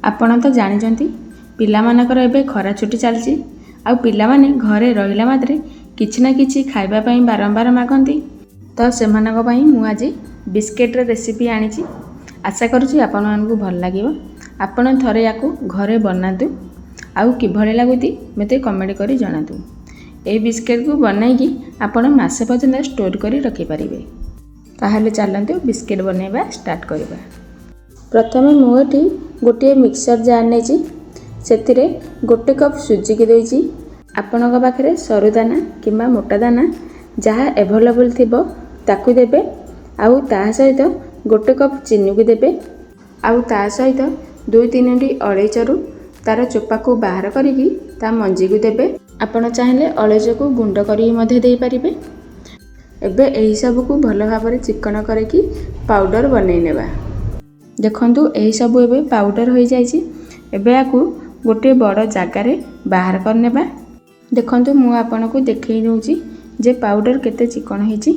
ଆପଣ ତ ଜାଣିଛନ୍ତି, ପିଲାମାନଙ୍କର ଏବେ ଖରା ଛୁଟି ଚାଲିଛି ଆଉ ପିଲାମାନେ ଘରେ ରହିଲା ମାତ୍ରେ କିଛି ନା କିଛି ଖାଇବା ପାଇଁ ବାରମ୍ବାର ମାଗନ୍ତି। ତ ସେମାନଙ୍କ ପାଇଁ ମୁଁ ଆଜି ବିସ୍କେଟ୍ର ରେସିପି ଆଣିଛି। ଆଶା କରୁଛି ଆପଣମାନଙ୍କୁ ଭଲ ଲାଗିବ। ଆପଣ ଥରେ ୟାକୁ ଘରେ ବନାନ୍ତୁ ଆଉ କିଭଳି ଲାଗୁଛି ମୋତେ କମେଣ୍ଟ କରି ଜଣାନ୍ତୁ। ଏହି ବିସ୍କେଟ୍କୁ ବନାଇକି ଆପଣ ମାସେ ପର୍ଯ୍ୟନ୍ତ ଷ୍ଟୋର୍ କରି ରଖିପାରିବେ। ତାହେଲେ ଚାଲନ୍ତୁ, ବିସ୍କେଟ୍ ବନାଇବା ଷ୍ଟାର୍ଟ କରିବା। ପ୍ରଥମେ ମୁଁ ଏଠି ଗୋଟିଏ ମିକ୍ସଚର୍ ଜାର୍ ନେଇଛି। ସେଥିରେ ଗୋଟେ କପ୍ ସୁଜିକି ଦେଇଛି। ଆପଣଙ୍କ ପାଖରେ ସରୁ ଦାନା କିମ୍ବା ମୋଟା ଦାନା ଯାହା ଆଭେଲେବୁଲ୍ ଥିବ, ତାକୁ ଦେବେ। ଆଉ ତା ସହିତ ଗୋଟେ କପ୍ ଚିନିକୁ ଦେବେ। ଆଉ ତା ସହିତ ଦୁଇ ତିନୋଟି ଅଳେଇଚରୁ ତାର ଚୋପାକୁ ବାହାର କରିକି ତା ମଞ୍ଜିକୁ ଦେବେ। ଆପଣ ଚାହିଁଲେ ଅଳେଇଚକୁ ଗୁଣ୍ଡ କରିକି ମଧ୍ୟ ଦେଇପାରିବେ। ଏବେ ଏହିସବୁକୁ ଭଲ ଭାବରେ ଚିକଣ କରିକି ପାଉଡ଼ର ବନେଇ ନେବା। ଦେଖନ୍ତୁ, ଏହିସବୁ ଏବେ ପାଉଡ଼ର ହୋଇଯାଇଛି। ଏବେ ୟାକୁ ଗୋଟିଏ ବଡ଼ ଜାଗାରେ ବାହାର କରିନେବା। ଦେଖନ୍ତୁ, ମୁଁ ଆପଣଙ୍କୁ ଦେଖାଇ ଦେଉଛି ଯେ ପାଉଡ଼ର କେତେ ଚିକଣ ହେଇଛି।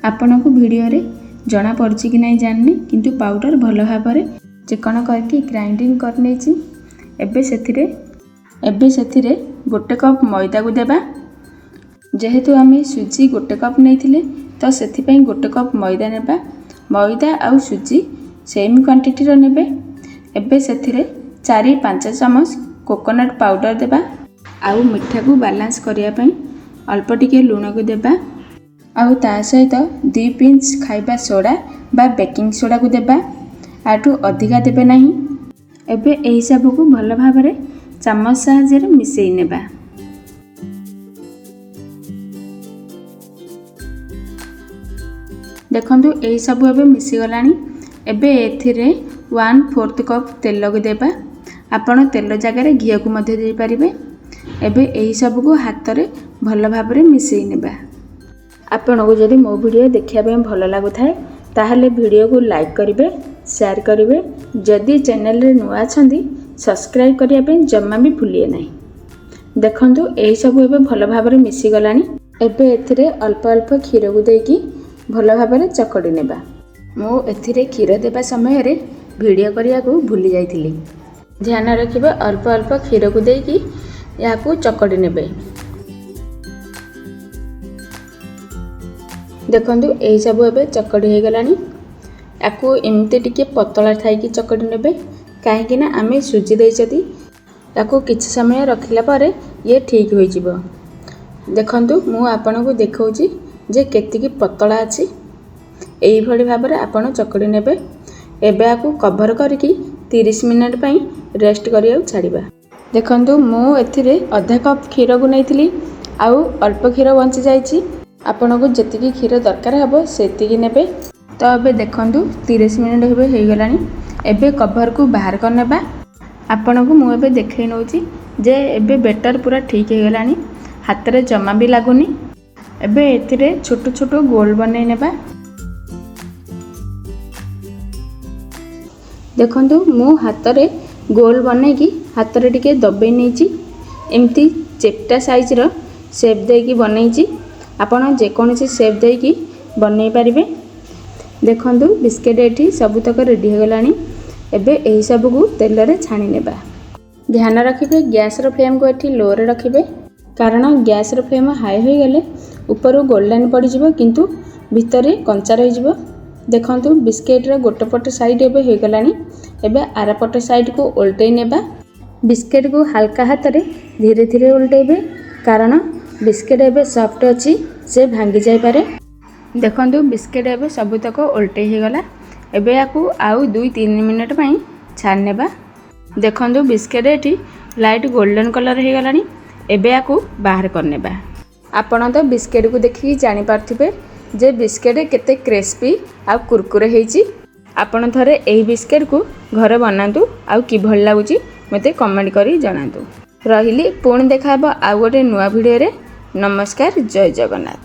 ଆପଣଙ୍କୁ ଭିଡ଼ିଓରେ ଜଣାପଡ଼ୁଛି କି ନାହିଁ ଜାଣିନି, କିନ୍ତୁ ପାଉଡ଼ର ଭଲ ଭାବରେ ଚିକଣ କରିକି ଗ୍ରାଇଣ୍ଡିଙ୍ଗ କରିନେଇଛି। ଏବେ ସେଥିରେ ଗୋଟେ କପ୍ ମଇଦାକୁ ଦେବା। ଯେହେତୁ ଆମେ ସୁଜି ଗୋଟେ କପ୍ ନେଇଥିଲେ, ତ ସେଥିପାଇଁ ଗୋଟେ କପ୍ ମଇଦା ନେବା। ମଇଦା ଆଉ ସୁଜି ସେମ୍ କ୍ୱାଣ୍ଟିଟିର ନେବେ। ଏବେ ସେଥିରେ 4-5 ଚାମଚ କୋକୋନଟ୍ ପାଉଡ଼ର ଦେବା। ଆଉ ମିଠାକୁ ବାଲାନ୍ସ କରିବା ପାଇଁ ଅଳ୍ପ ଟିକେ ଲୁଣକୁ ଦେବା। ଆଉ ତା ସହିତ 2 ପିଞ୍ଚ ଖାଇବା ସୋଡ଼ା ବା ବେକିଂ ସୋଡ଼ାକୁ ଦେବା। ୟାଠୁ ଅଧିକା ଦେବେ ନାହିଁ। ଏବେ ଏହିସବୁକୁ ଭଲ ଭାବରେ ଚାମଚ ସାହାଯ୍ୟରେ ମିଶାଇ ନେବା। ଦେଖନ୍ତୁ, ଏହିସବୁ ଏବେ ମିଶିଗଲାଣି। ଏବେ ଏଥିରେ 1/4 କପ୍ ତେଲକୁ ଦେବା। ଆପଣ ତେଲ ଜାଗାରେ ଘିଅକୁ ମଧ୍ୟ ଦେଇପାରିବେ। ଏବେ ଏହିସବୁକୁ ହାତରେ ଭଲ ଭାବରେ ମିଶାଇ ନେବା। ଆପଣଙ୍କୁ ଯଦି ମୋ ଭିଡ଼ିଓ ଦେଖିବା ପାଇଁ ଭଲ ଲାଗୁଥାଏ, ତାହେଲେ ଭିଡ଼ିଓକୁ ଲାଇକ୍ କରିବେ, ସେୟାର କରିବେ। ଯଦି ଚ୍ୟାନେଲରେ ନୂଆ ଅଛନ୍ତି, ସବସ୍କ୍ରାଇବ୍ କରିବା ପାଇଁ ଜମା ବି ଭୁଲିବେ ନାହିଁ। ଦେଖନ୍ତୁ, ଏହିସବୁ ଏବେ ଭଲ ଭାବରେ ମିଶିଗଲାଣି। ଏବେ ଏଥିରେ ଅଳ୍ପ ଅଳ୍ପ କ୍ଷୀରକୁ ଦେଇକି ଭଲ ଭାବରେ ଚକଟି ନେବା। ମୁଁ ଏଥିରେ କ୍ଷୀର ଦେବା ସମୟରେ ଭିଡ଼ିଓ କରିବାକୁ ଭୁଲି ଯାଇଥିଲି। ଧ୍ୟାନ ରଖିବେ, ଅଳ୍ପ ଅଳ୍ପ କ୍ଷୀରକୁ ଦେଇକି ଏହାକୁ ଚକଟି ନେବେ। ଦେଖନ୍ତୁ, ଏହିସବୁ ଏବେ ଚକଟି ହେଇଗଲାଣି। ୟାକୁ ଏମିତି ଟିକେ ପତଳା ଥାଇକି ଚକଟି ନେବେ, କାହିଁକି ନା ଆମେ ସୁଜି ଦେଇଛନ୍ତି। ୟାକୁ କିଛି ସମୟ ରଖିଲା ପରେ ଇଏ ଠିକ୍ ହୋଇଯିବ। ଦେଖନ୍ତୁ, ମୁଁ ଆପଣଙ୍କୁ ଦେଖାଉଛି ଯେ କେତିକି ପତଳା ଅଛି। ଏଇଭଳି ଭାବରେ ଆପଣ ଚକଟି ନେବେ। ଏବେ ୟାକୁ କଭର୍ କରିକି 30 ମିନିଟ୍ ପାଇଁ ରେଷ୍ଟ କରିବାକୁ ଛାଡ଼ିବା। ଦେଖନ୍ତୁ, ମୁଁ ଏଥିରେ ଅଧା କପ୍ କ୍ଷୀରକୁ ନେଇଥିଲି ଆଉ ଅଳ୍ପ କ୍ଷୀର ବଞ୍ଚି ଯାଇଛି। ଆପଣଙ୍କୁ ଯେତିକି କ୍ଷୀର ଦରକାର ହେବ, ସେତିକି ନେବେ। ତ ଏବେ ଦେଖନ୍ତୁ, 30 ମିନିଟ୍ ଏବେ ହେଇଗଲାଣି। ଏବେ କଭର୍କୁ ବାହାର କରିନେବା। ଆପଣଙ୍କୁ ମୁଁ ଏବେ ଦେଖାଇ ନେଉଛି ଯେ ଏବେ ବେଟର୍ ପୁରା ଠିକ୍ ହେଇଗଲାଣି, ହାତରେ ଜମା ବି ଲାଗୁନି। ଏବେ ଏଥିରେ ଛୋଟ ଛୋଟ ଗୋଲ ବନେଇ ନେବା। ଦେଖନ୍ତୁ, ମୁଁ ହାତରେ ଗୋଲ ବନେଇକି ହାତରେ ଟିକେ ଦବେଇ ନେଇଛି। ଏମିତି ଚେପ୍ଟା ସାଇଜ୍ର ସେପ୍ ଦେଇକି ବନେଇଛି। ଆପଣ ଯେକୌଣସି ସେପ୍ ଦେଇକି ବନେଇ ପାରିବେ। ଦେଖନ୍ତୁ, ବିସ୍କେଟ୍ ଏଠି ସବୁତକ ରେଡ଼ି ହେଇଗଲାଣି। ଏବେ ଏହିସବୁକୁ ତେଲରେ ଛାଣି ନେବା। ଧ୍ୟାନ ରଖିବେ, ଗ୍ୟାସ୍ର ଫ୍ଲେମ୍କୁ ଏଠି ଲୋରେ ରଖିବେ, କାରଣ ଗ୍ୟାସ୍ର ଫ୍ଲେମ୍ ହାଇ ହୋଇଗଲେ ଉପରୁ ଗୋଲ୍ଡେନ୍ ପଡ଼ିଯିବ, କିନ୍ତୁ ଭିତରେ କଞ୍ଚା ରହିଯିବ। ଦେଖନ୍ତୁ, ବିସ୍କେଟ୍ର ଗୋଟେ ପଟ ସାଇଡ଼୍ ଏବେ ହୋଇଗଲାଣି। ଏବେ ଆର ପଟ ସାଇଡ଼୍କୁ ଓଲଟେଇ ନେବା। ବିସ୍କେଟ୍କୁ ହାଲକା ହାତରେ ଧୀରେ ଧୀରେ ଓଲଟେଇବେ, କାରଣ ବିସ୍କେଟ୍ ଏବେ ସଫ୍ଟ ଅଛି, ସେ ଭାଙ୍ଗି ଯାଇପାରେ। ଦେଖନ୍ତୁ, ବିସ୍କେଟ୍ ଏବେ ସବୁତକ ଓଲଟେଇ ହେଇଗଲା। ଏବେ ୟାକୁ ଆଉ 2-3 ମିନିଟ୍ ପାଇଁ ଛାଣି ନେବା। ଦେଖନ୍ତୁ, ବିସ୍କେଟ୍ ଏଠି ଲାଇଟ୍ ଗୋଲ୍ଡେନ୍ କଲର୍ ହେଇଗଲାଣି। ଏବେ ୟାକୁ ବାହାର କରିନେବା। ଆପଣ ତ ବିସ୍କେଟ୍କୁ ଦେଖିକି ଜାଣିପାରୁଥିବେ ଯେ ବିସ୍କେଟ୍ କେତେ କ୍ରିସ୍ପି ଆଉ କୁରକୁରେ ହେଇଛି। ଆପଣ ଥରେ ଏହି ବିସ୍କେଟ୍କୁ ଘରେ ବନାନ୍ତୁ ଆଉ କିଭଳି ଲାଗୁଛି ମୋତେ କମେଣ୍ଟ କରି ଜଣାନ୍ତୁ। ରହିଲି, ପୁଣି ଦେଖା ହେବ ଆଉ ଗୋଟେ ନୂଆ ଭିଡ଼ିଓରେ। ନମସ୍କାର, ଜୟ ଜଗନ୍ନାଥ।